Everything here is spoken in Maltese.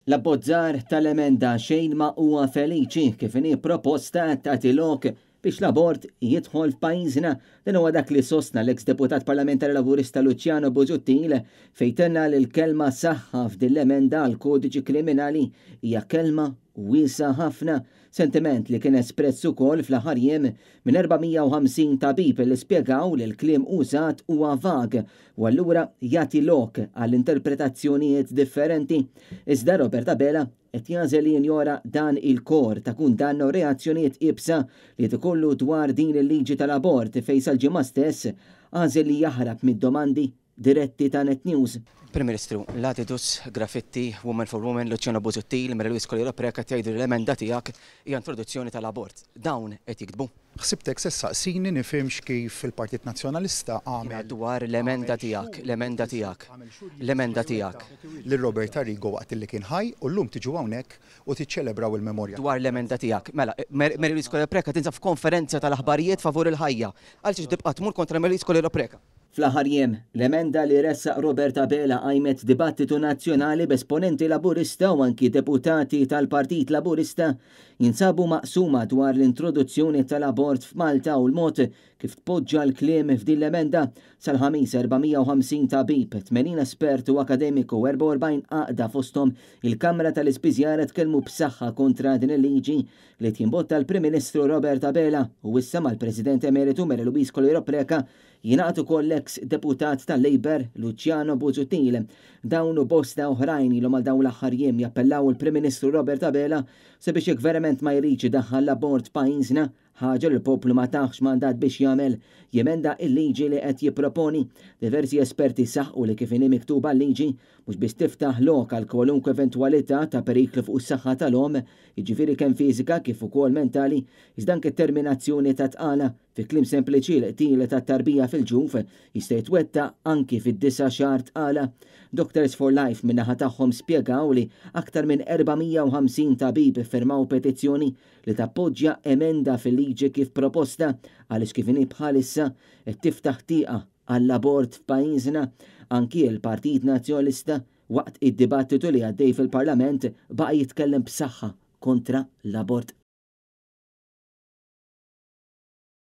L-abbozzar tal-emenda xejn ma huwa feliċi kif inhi proposta tagħti lok biex l-abort jidħol f'pajjiżna. Dan huwa dak li sostna l-eks deputat parlamentari Laburista Luciano Busuttil fejn tenna li l-kelma saħħa f'din l-emenda għall-Kodiċi Kriminali hija kelma wiesgħa ħafna. Sentiment li kien espress ukoll fl-aħħar jiem minn 450 tabib li spjegaw li l-kliem użat huwa vag u allura jagħti lok għal interpretazzjonijiet differenti. Iżda Robert Abela qed jagħżel li jinjora dan il-kor ta' kundanna u reazzjonijiet iebsa li qed ikollu dwar din il-liġi tal-abort fejn sal-Ġimgħa stess għażel li jaħrab mid-domandi diretti ta' Net News. Prim Ministru, Latidus, Graffitti, Women for Women, Luciano Busuttil, Mary Louise Coleiro Preca qed jgħidu li l-emenda tiegħek hija introduzzjoni tal-abort. Dawn qed jiktbu. Ħsibtek se ssaqsini nifhimx kif il-Partit Nazzjonalista għamel. Dwar l-emenda tiegħek, l-emenda tiegħek, l-emenda tiegħek. Lil Robert Arrigo waqt li kien ħaj u llum tiġu hawnhekk u tiċċelebraw il-memorja. Dwar l-emenda tiegħek. Mela, Mary Louise Coleiro Preca tinsab f'konferenza tal-aħbarijiet favur il-ħajja. Għalxiex tibqa' tmur kontra Mary Louise Coleiro Preca? Fl-aħħar jiem, l-emenda li ressaq Robert Abela qajmet dibattitu nazzjonali b'esponenti Laburista u anki deputati tal-Partit Laburista jinsabu maqsuma dwar l-introduzzjoni tal-abort f'Malta u l-mod kif tpoġġa l-kliem f'din l-emenda. Sal-Ħamis 450 tabib, 80 espert u akademiku u 44 għaqda fosthom il-Kamra tal-Ispiżjara tkellmu b'saħħa kontra din il-liġi li jimbotta l-Prim Ministru Robert Abela u issa mal-President Emeritu Mary Louise Coleiro Preca jingħaqad ukoll l-eks deputat tal-Labour Luciano Busuttil. Dawn u bosta oħrajn ilhom għal dawn l-aħħar jiem jappellaw il-Prim Ministru Robert Abela sabiex jekk verament ma jridx idaħħal l-abort f'pajjiżna, ħaġa li l-poplu ma tahx mandat biex jagħmel, jemenda il-liġi li qed jipproponi. Diversi esperti saħqu li kif inhi miktuba l-liġi mhux biss tiftaħ lok għal kwalunkwe eventwalità ta' periklu fuq is-saħħa tal-omm, jiġifieri kemm fiżika kif ukoll mentali, iżda anke terminazzjoni ta' tqala. Fi kliem sempliċi, l-qtil tat-tarbija fil-ġuf jista' jitwettaq anki fid-disa' xahar tqala. Doctors for Life min-naħa tagħhom spjegaw li aktar minn 450 tabib iffirmaw petizzjoni li tappoġġja emenda fil-liġi kif proposta għaliex kif inhi bħalissa qed tiftaħ tieqa għall-abort f'pajjiżna. Anki l-Partit Nazzjonalista waqt id-dibattitu li għaddej fil-Parlament baqa' jitkellem b'saħħa kontra l-abort.